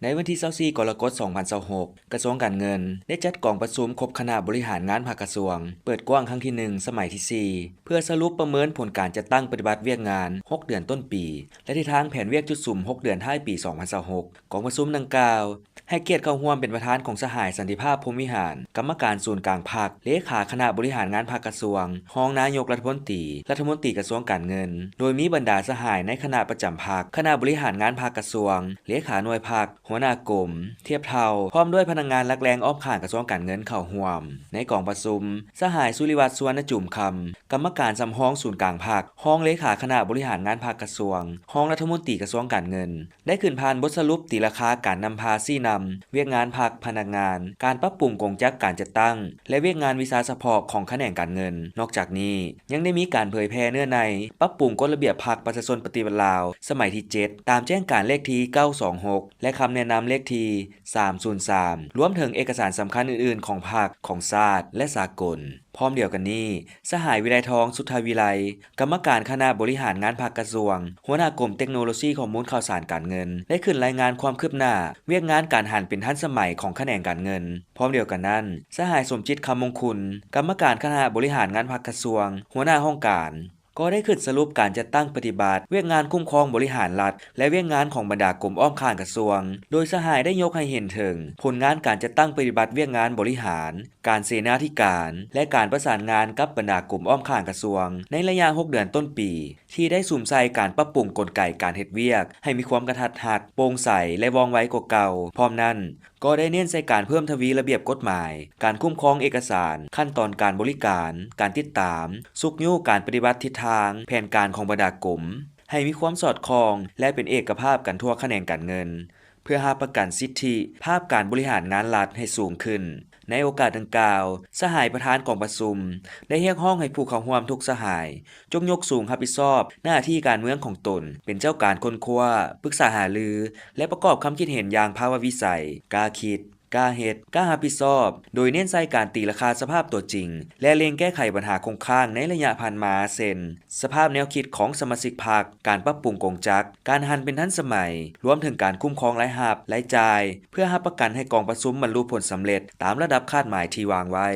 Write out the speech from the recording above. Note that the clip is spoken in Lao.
ໃນວັນທີຊາວສີ່ ກໍລະກົດ ສອງພັນຊາວຫົກ ກະຊວງການເງິນໄດ້ຈັດກອງປະຊຸມຄົບຄະນະບໍລິຫານງານພາກກະຊວງ ເປີດກວ້າງຄັ້ງທີໜຶ່ງ ສະໄໝທີສີ່ ເພື່ອສະຫຼຸບປະເມີນຜົນການຈັດຕັ້ງປະຕິບັດວຽກງານຫົກເດືອນຕົ້ນປີ ແລະ ທິດທາງແຜນວຽກຈຸດສຸມຫົກເດືອນທ້າຍປີ ສອງພັນຊາວຫົກ. ກອງປະຊຸມດັ່ງກ່າວ ໃຫ້ກຽດເຂົ້າຮ່ວມເປັນປະທານຂອງສະຫາຍ ສັນຕິພາບ ພົມວິຫານ ກຳມະການສູນກາງພັກ, ເລຂາຄະນະບໍລິຫານງານພັກກະຊວງ, ຮອງນາຍົກລັດຖະມົນຕີ, ລັດຖະມົນຕີກະຊວງການເງິນ, ໂດຍມີບັນດາສະຫາຍໃນຄະນະປະຈຳພັກ, ຄະນະບໍລິຫານງານພັກກະຊວງ, ເລຂາໜ່ວຍພັກ, ຫົວໜ້າກົມ, ທຽບເທົ່າ, ພ້ອມດ້ວຍພະນັກງານຫຼັກແຫຼ່ງອ້ອມຂ້າງກະຊວງການເງິນເຂົ້າຮ່ວມ. ໃນກອງປະຊຸມ, ສະຫາຍ ສຸລິວັດ ສຸວັນນະຈູມຄຳ, ກຳມະການສຳຮອງສູນກາງພັກ, ຮອງເລຂາຄະນະບໍລິຫານງານພັກກະຊວງ, ຮອງລັດຖະມົນຕີກະຊວງການເງິນ, ໄດ້ຂຶ້ນຜ່ານບົດສະຫຼຸບຕີລາຄາການນຳພາຊີ້ນຳວຽກງານພັກພະນັກງານ, ການປັບປຸງກົງຈັກການຈັດຕັ້ງ ແລະ ວຽກງານວິຊາສະເພາະຂອງຂະແໜງການເງິນ. ນອກຈາກນີ້ ຍັງໄດ້ມີການເຜີຍແຜ່ເນື້ອໃນປັບປຸງກົດລະບຽບພັກປະຊາຊົນປະຕິວັດລາວ ສະໄໝທີເຈັດ ຕາມແຈ້ງການເລກທີເກົ້າສອງຫົກ ແລະ ຄຳແນະນຳເລກທີສາມສູນສາມ ລວມເຖິງເອກະສານສຳຄັນອື່ນໆຂອງພັກ, ຂອງຊາດ ແລະ ສາກົນ. ພ້ອມດຽວກັນນີ້, ສະຫາຍ ວິໄລທອງ ສຸດທະວິໄລ ກຳມະການຄະນະບໍລິຫານງານພັກກະຊວງ, ຫົວໜ້າກົມເຕັກໂນໂລຊີຂໍ້ມູນຂ່າວສານການເງິນ ໄດ້ຂຶ້ນລາຍງານຄວາມຄືບໜ້າວຽກງານການຫັນເປັນທັນສະໄໝຂອງຂະແໜງການເງິນ. ພ້ອມດຽວກັນນັ້ນ, ສະຫາຍ ສົມຈິດ ຄຳມົງຄຸນ ກຳມະການຄະນະບໍລິຫານງານພັກກະຊວງ, ຫົວໜ້າຫ້ອງການ ກໍໄດ້ຂຶ້ນສະຫຼຸບການຈັດຕັ້ງປະຕິບັດວຽກງານຄຸ້ມຄອງບໍລິຫານລັດ ແລະ ວຽກງານຂອງບັນດາກົມອ້ອມຂ້າງກະຊວງ, ໂດຍສະຫາຍໄດ້ຍົກໃຫ້ເຫັນເຖິງຜົນງານການຈັດຕັ້ງປະຕິບັດວຽກງານບໍລິຫານ, ການເສນາທິການ ແລະ ການປະສານງານກັບບັນດາກົມອ້ອມຂ້າງກະຊວງ ໃນໄລຍະຫົກເດືອນຕົ້ນປີ ທີ່ໄດ້ສຸມໃສ່ການປັບປຸງກົນໄກການເຮັດວຽກໃຫ້ມີຄວາມກະທັດຮັດ, ໂປ່ງໃສ ແລະ ວ່ອງໄວກວ່າເກົ່າ. ພ້ອມນັ້ນ, ກໍໄດ້ເນັ້ນໃສ່ການເພີ່ມທະວີລະບຽບກົດໝາຍ, ການຄຸ້ມຄອງເອກະສານ, ຂັ້ນຕອນການບໍລິການ, ການຕິດຕາມ, ຊຸກຍູ້ການປະຕິບັດທິດທາງແຜນການຂອງບັນດາກົມ ໃຫ້ມີຄວາມສອດຄ່ອງ ແລະ ເປັນເອກະພາບກັນທົ່ວຂະແໜງການເງິນ, ເພື່ອຮັບປະກັນສິດທິພາບການບໍລິຫານງານລັດໃຫ້ສູງຂຶ້ນ. ໃນໂອກາດດັ່ງກ່າວ, ສະຫາຍປະທານກອງປະຊຸມ ໄດ້ຮຽກຮ້ອງໃຫ້ຜູ້ເຂົ້າຮ່ວມທຸກສະຫາຍ ຈົ່ງຍົກສູງຮັບຜິດຊອບໜ້າທີ່ການເມືອງຂອງຕົນ, ເປັນເຈົ້າການຄົ້ນຄວ້າ, ປຶກສາຫາລື ແລະ ປະກອບຄຳຄິດເຫັນຢ່າງພາວະວິໄສ, ກ້າຄິດ, ກ້າເຮັດ, ກ້າຮັບຜິດຊອບ, ໂດຍເນັ້ນໃສ່ການຕີລາຄາສະພາບຕົວຈິງ ແລະ ເລັ່ງແກ້ໄຂບັນຫາຄົງຄ້າງໃນໄລຍະຜ່ານມາ ເຊັ່ນ ສະພາບແນວຄິດຂອງສະມາຊິກພັກ, ການປັບປຸງກົງຈັກ, ການຫັນເປັນທັນສະໄໝ, ລວມເຖິງການຄຸ້ມຄອງລາຍຮັບ, ລາຍຈ່າຍ, ເພື່ອຮັບປະກັນໃຫ້ກອງປະຊຸມບັນລຸຜົນສຳເລັດຕາມລະດັບຄາດໝາຍທີ່ວາງໄວ້.